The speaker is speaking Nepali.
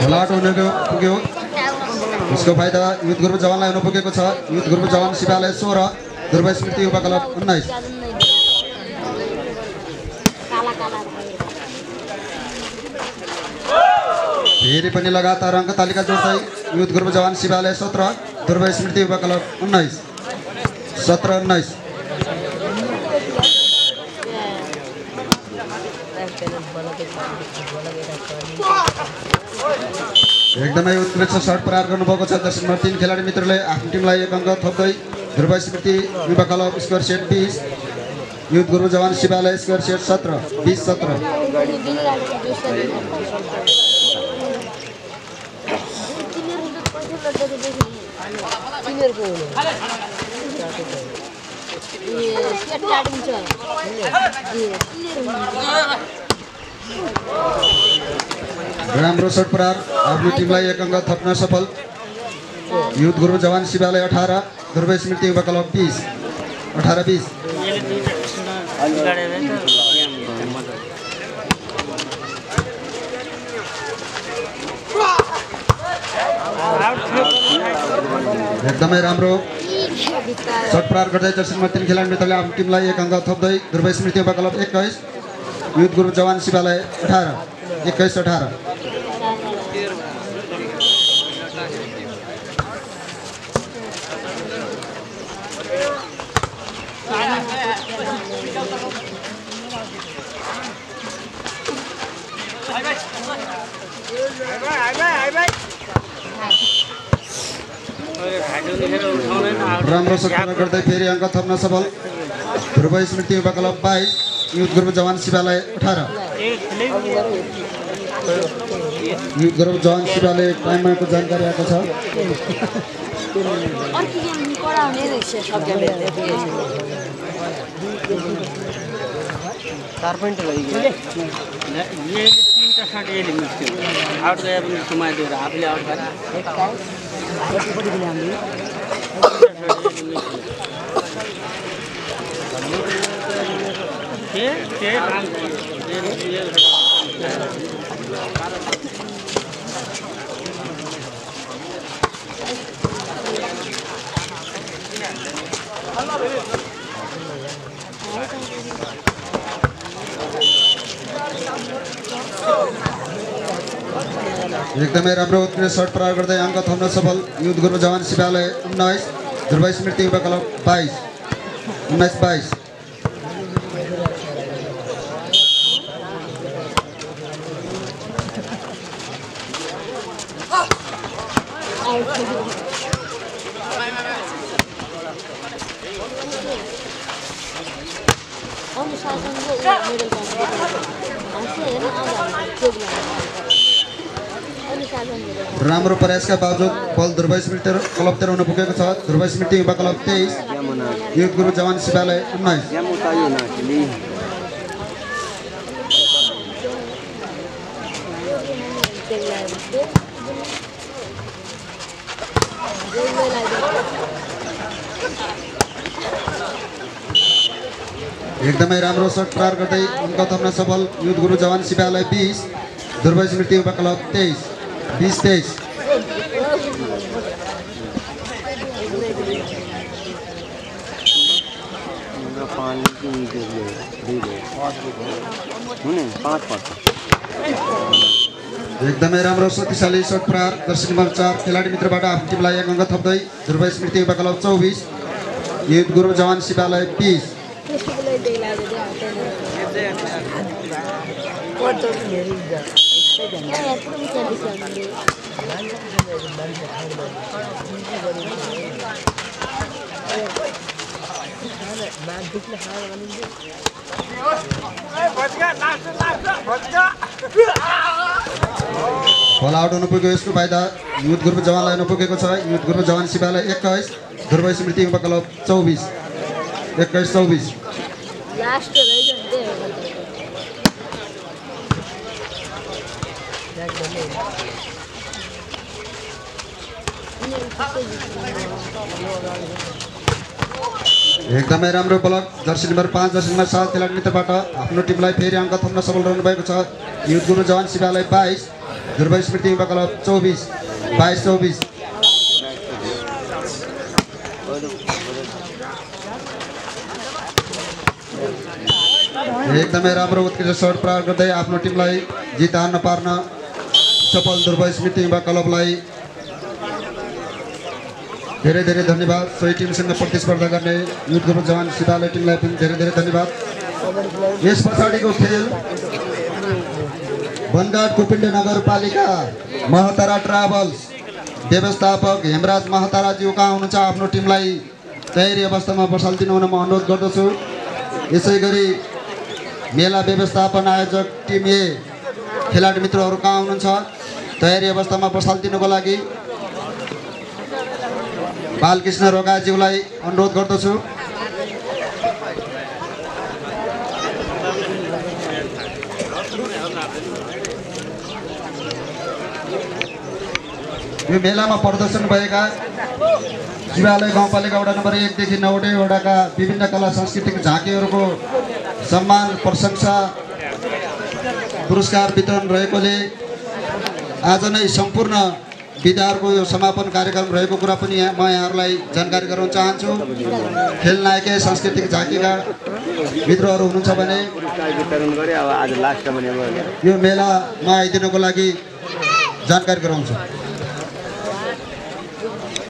भलाट हुने पुग्यो उसको फाइदा युथ ग्रुप जवानलाई हुन पुगेको छ। युथ ग्रुप जवान शिवालय 16 ध्रुव स्मृति युवा क्लब 19। फेरि पनि लगातार अङ्क तालिका जोड्दै युथ ग्रुप जवान शिवालय 17 ध्रुव स्मृति युवा क्लब 19 17-19। एकदमै उत्कृष्ट शट प्रहार गर्नुभएको छ। दर्शक नम्बर 3 खेलाडी मित्रले आफ्नो टिमलाई 1 अङ्क थप्दै ध्रुव स्मृति युवा club score set 20 youth group जवान शिवालय स्कोर सेट 17 20-17। राम्रो शट प्रहार आफ्नो टिमलाई 1 अङ्क थप्न सफल। युथ ग्रुप जवान शिवालय 18 ध्रुव स्मृति युवा क्लब 20 18-20। एकदमै राम्रो शट प्रहार गर्दै दर्शक नम्बर 3 खेलाडी मित्रले आफ्नो टिमलाई 1 अङ्क थप्दै ध्रुव स्मृति युवा क्लब 21 युथ ग्रुप जवान शिवालय 18 21-18। राम्रो शट प्रहार गर्दै फेरि अङ्क थप्न सफल। ध्रुव स्मृति युवा क्लब 22 युथ ग्रुप जवान शिवालय 18। युथ ग्रुप जवान शिवालय टाइमको जानकारी आएको छ। आउट गए पनि सुमाइदिएर आफूले आउट गरेर एकदमै राम्रो उत्कृष्ट शट प्रहार गर्दै अङ्क थप्न सफल। युथ ग्रुप जवान शिवालय 19 ध्रुव स्मृति युवा क्लब 22 19-22। राम्रो प्रयासका बावजुद बल ध्रुव स्मृति क्लबतिर हुन पुगेको छ। ध्रुव स्मृति युवा क्लब 23 युथ ग्रुप जवान शिवालय 19। एकदमै राम्रो शट प्रहार गर्दै अङ्क थप्न सफल। युथ ग्रुप जवान शिवालय 20 ध्रुव स्मृति युवा क्लब 23 20-23। एकदमै राम्रो शक्तिशाली शट प्रहार दर्शक नम्बर 4 खेलाडी मित्रबाट आफ्नो टिमलाई 1 अङ्क थप्दै ध्रुव स्मृति युवा क्लब 24 युथ ग्रुप जवान शिवालय 20। बल आउट हुन पुग्यो। यसको फाइदा युथ ग्रुप जवानलाई हुन पुगेको छ। युथ ग्रुप जवान शिवालय 21 ध्रुव स्मृति युवा क्लब 24 21-24। एकदमै राम्रो block Jersey number 5 Jersey number 7 खेलाडी मित्रबाट आफ्नो टिमलाई फेरि अङ्क थप्न सफल रहनु भएको छ। युथ गुरु जवान शिवालय 22 ध्रुव स्मृति युवा क्लब 24 22-24। एकदमै राम्रो उत्कृष्ट सर्ट प्रहार गर्दै आफ्नो टिमलाई जित हार्न पार्न सफल ध्रुव स्मृति युवा क्लबलाई धेरै धेरै धन्यवाद। सोही टिमसँग प्रतिस्पर्धा गर्ने युथ गुरु जवान शिवालय टिमलाई पनि धेरै धेरै धन्यवाद। यस पछाडिको खेल बनगाड कुपिण्ड नगरपालिका महतारा ट्राभल्स व्यवस्थापक हेमराज महताराज्यू कहाँ हुनुहुन्छ आफ्नो टिमलाई तयारी अवस्थामा बसालिदिनु हुन म अनुरोध गर्दछु। यसै गरी मेला व्यवस्थापन आयोजक टिम ए खेलाडी मित्रहरू कहाँ हुनुहुन्छ तयारी अवस्थामा बसालिदिनुको लागि बालकृष्ण रोगाज्यूलाई अनुरोध गर्दछु। यो मेलामा प्रदर्शन भएका शिवालय गाउँपालिका वडा नम्बर 1 देखि 9 वडाका विभिन्न कला सांस्कृतिक झाँकीहरूको सम्मान प्रशंसा पुरस्कार वितरण रहेकोले आज नै सम्पूर्ण विधाहरूको यो समापन कार्यक्रम रहेको कुरा पनि म यहाँहरूलाई जानकारी गराउन चाहन्छु। खेल नायक सांस्कृतिक झाँकीका मित्रहरू हुनुहुन्छ भने यो मेलामा आइदिनुको लागि जानकारी गराउँछु।